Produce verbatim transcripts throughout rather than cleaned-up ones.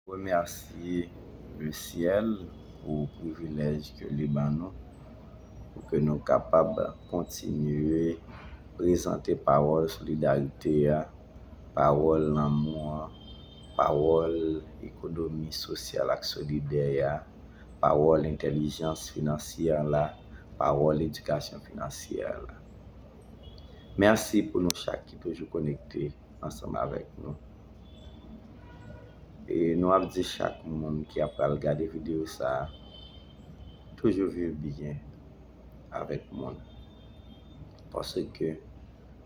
Remèsye le syèl pou privilèj ke li ban nou, pou ke nou kapab kontinye prezante pawòl solidarite a, pawòl lanmou an, pawòl ekonomi sosyal ak solidè a, pawòl entèlijans finansyè la, pawòl edikasyon finansyè la. Mèsi pou nou chak ki toujou konekte ansanm avèk nou. E nou ap di chak moun ki ap pral gade videyo sa a, toujou viv byen avèk moun. Paske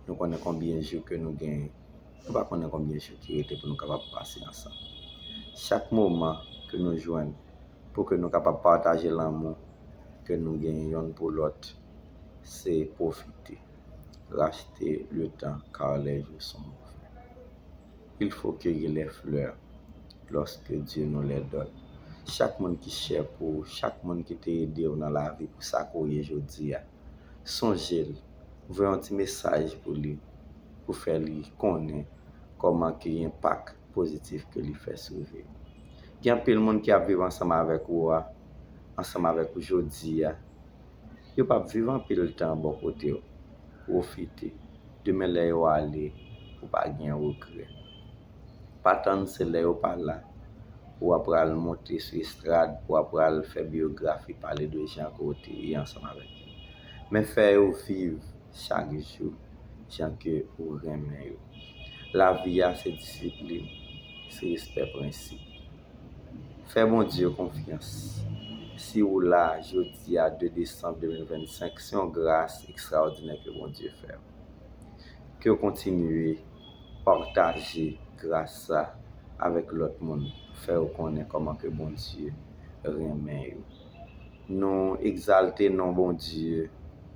nou konnen konbyen jou ke nou genyen. Nou pa konnen konbyen jou ki rete pou nou kapab pase ansanm. Chak moman ke nou jwenn pou ke nou kapab pataje lanmou ke nou genyen yonn pou lòt, se pwofite. Racheter le temps car les jours sont mauvais. Il faut cueillir les fleurs lorsque Dieu nous les donne. Chak moun ki chè pou ou, chak moun ki te ede w nan lavi pou sa ke w ye jodi a, sonje l, voye yon ti mesaj pou li, pou fè li konnen kòman ke enpak pozitif ke li fè sou vi w. Gen anpil moun ki ap viv ansanm avèk ou a, ansanm avèk ou jodi a, yo p ap viv anpil tan bò kote w. Pwofite. Demen lè yo ale, pou pa gen regrè. Pa tann se lè yo pa la, pou w ap pral monte sou estrad, pou w ap pral fè biyografi, pale de jan ke w te ye ansanm avèk yo. Men fè yo viv chak jou, jan ke ou renmen yo. Lavi a se disiplin, se respè prensip. Fè Bondye konfyans. Si ou la jodi a de desanm de mil vennsenk, se yon gras ekstraòdinè ke Bondye fè w. Ke w kontinye pataje gras sa avèk lòt moun. Fè yo konnen kòman ke Bondye renmen yo. Nou egzalte non Bondye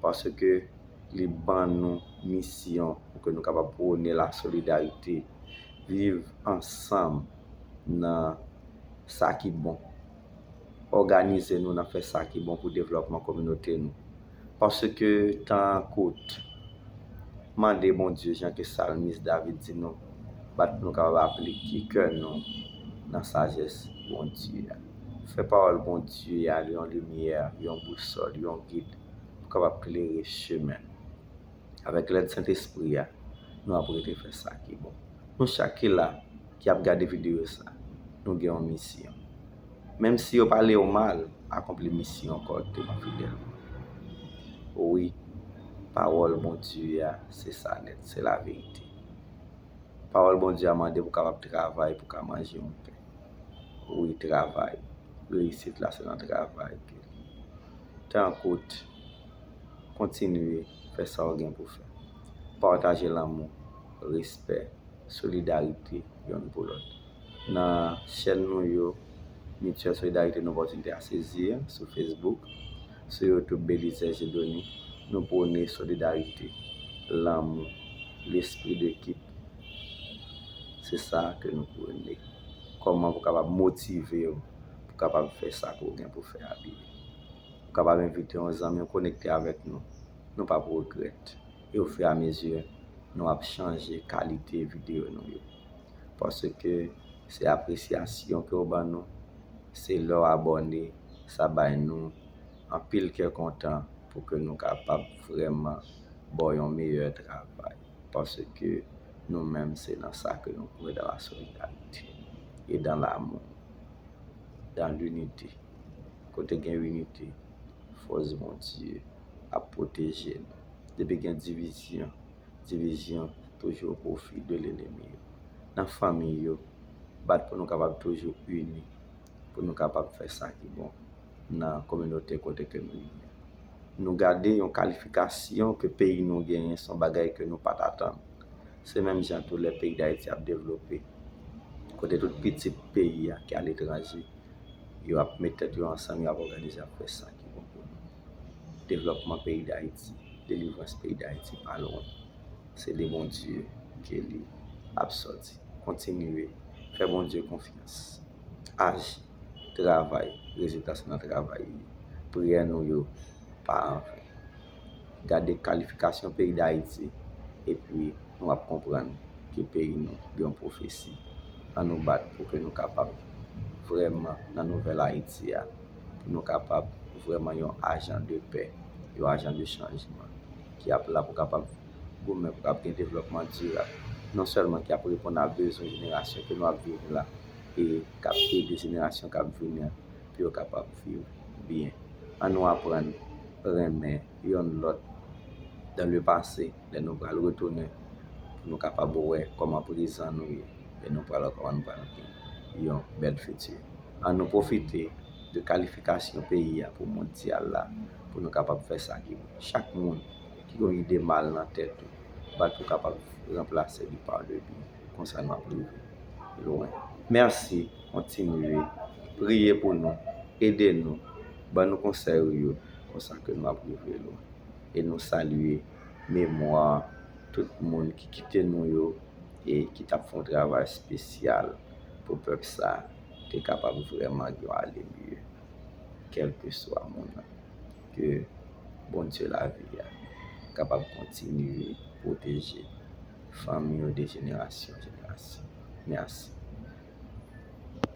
paske li ban nou misyon pou ke nou kapab pwone la solidarite, viv ansanm nan sa ki bon. Òganize nou nan fè sa ki bon pou devlòpman kominote nou. Paske tan an kout. Mande Bondye, jan ke salmis David di nou, bat pou nou kapab aplike kè nou nan sajès Bondye a. Fè pawòl Bondye a yon limyè, yon bousòl, yon gid pou kapab klere chemen nou. Avèk lèd Sentespri a, nou ap rete fè sa ki bon. Nou chak ki la, ki ap gade videyo sa, nou gen yon misyon. Menm si yo pale w mal, akonpli misyon kòrèkteman, fidelman. Wi, pawòl Bondye a, se sa nèt, se laverite. Pawòl Bondye a mande pou kapab travay, pou ka manje yon pen. Wi, travay. Reyisit la, se nan travay ke li. Tan kout, kontinye fè sa w gen pou fè. Pataje lanmou, respè, solidarite yonn pou lòt. Nan chèn nou yo, Mityèl Solidarite, nou pòtinite a sezi sou Facebook, sou YouTube, Belizaire Dieudonné, nou pwone solidarite, lanmou, lespri dekip. Se sa ke nou pwone. Kòman pou kapab motive w, pou kapab fè sa ke w gen pou fè a byen. Ou kapab envite yon zanmi w konekte avèk nou. Nou p ap regrèt. E ofiramezyè, nou ap chanje kalite videyo nou yo. Paske se apresyasyon ke w ban nou, se lè w abòne, sa bay nou anpil kè kontan pou ke nou kapab vrèman ba w yon meyè travay. Paske nou menm, se nan sa ke nou kwè, dans la solidarité et dans l'amour, dans l'unité. Kote gen inite, fòs Bondye ap pwoteje nou. Depi gen divizyon, divizyon toujou o pwofi de lenemi yo. Nan fanmi yo, bat pou nou kapab toujou ini, pou nou kapab fè sa ki bon nan kominote kote ke nou ye. Nou gade yon kalifikasyon ke peyi nou genyen, se yon bagay ke nou pa t atann. Se menm jan tou lè peyi Dayiti ap devlope, kote tout pitit peyi a ki aletranje, yo ap met tèt yo ansanm, yo ap òganize, ap fè sa ki bon pou nou. Devlòpman peyi Dayiti, delivrans peyi Dayiti pa lwen. Se de Bondye ke li ap sòti. Kontinye fè Bondye konfyans. Aji, travay, rezilta se nan travay li ye. Priyè nou yo pa anven. Gade kalifikasyon peyi Dayiti, epi nou ap konprann ke peyi nou gen yon pwofesi. Ann nou bat pou ke nou kapab vrèman nan nouvèl Ayiti a, pou nou kapab vrèman yon ajan de pè, yon ajan de chanjman ki ap la pou kapab goumen, pou kapab gen devlòpman dirab, non sèlman ki ap reponn a bezwen jenerasyon ke nou ap viv la, e k ap ede jenerasyon k ap vini an pou yo kapab viv byen. Ann nou aprann renmen yonn lòt dan le pase, lè nou pral retounen, pou nou kapab wè kòman prezan nou ye, e nou pral wè kòman nou pral gen yon bèl fiti. Ann nou pwofite de kalifikasyon peyi a pou mondyal la, pou nou kapab fè sa ki bon. Chak moun ki gen yon ide mal nan tèt ou, bat pou kapab ranplase li pa de byen. Konsa nou ap rive lwen. Mèsi, kontinye priye pou nou, ede nou, ban nou konsèy ou yo, konsa ke nou ap rive lwen. E nou salye memwa tout moun ki kite nou yo e ki t ap fè yon travay espesyal pou pèp sa te kapab vrèman gen yon ale mye, kèlkeswa moun nan. Ke Bondye lavi a kapab kontinye pwoteje fanmi yo de jenerasyon an jenerasyon. Mèsi.